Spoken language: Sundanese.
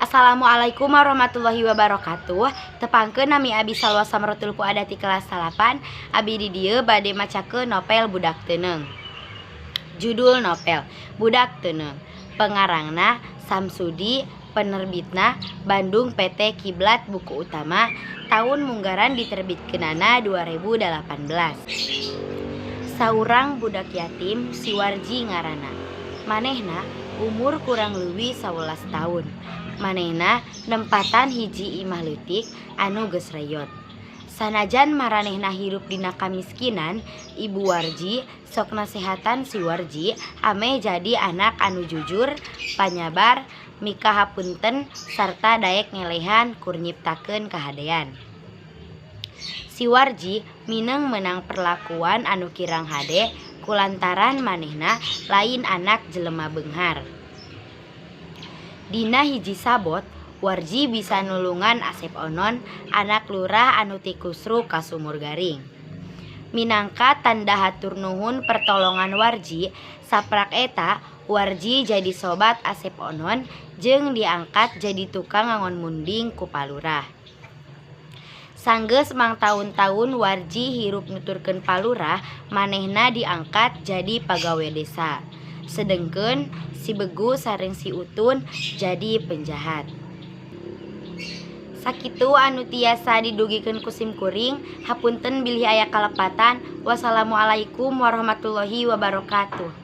Assalamualaikum warahmatullahi wabarakatuh. Tepangkeun, nami abi Salwa Samrotul Fuada ti kelas 8. Abi di dieu bade macakeun novel Budak Teuneung. Judul novel Budak Teuneung. Pengarangna Samsudi, penerbitna Bandung PT Kiblat Buku Utama, tahun munggaran diterbitkeunana 2018. Saurang budak yatim, si Warji ngaranna. Manehna umur kurang leuwih 11 tahun. Manehna nempatan hiji imah leutik anu geus reyot. Sanajan maranehna hirup dina kamiskinan, Ibu Warji sok nasehatan si Warji ameh jadi anak anu jujur, panyabar, mikahapunten sarta daek ngelehan kur nyiptakeun kahadean. Si Warji mineng meunang perlakuan anu kirang hade kulantaran manehna lain anak jelema beunghar. Dina hiji sabot, Warji bisa nulungan Asep Onon, anak lurah anu tikusruk ka sumur garing. Minangka tanda hatur nuhun pertolongan Warji, saprak eta Warji jadi sobat Asep Onon jeung diangkat jadi tukang ngangon munding ku Pa Lurah. Sanggeus mangtaun-taun Warji hirup nuturkeun Pa Lurah, manehna diangkat jadi pagawe desa. Sedengkeun si Begu sareng si Utun jadi penjahat. Sakitu anu tiasa didugikeun ku sim kuring, hapunten bilih aya kalepatan. Wassalamualaikum warahmatullahi wabarakatuh.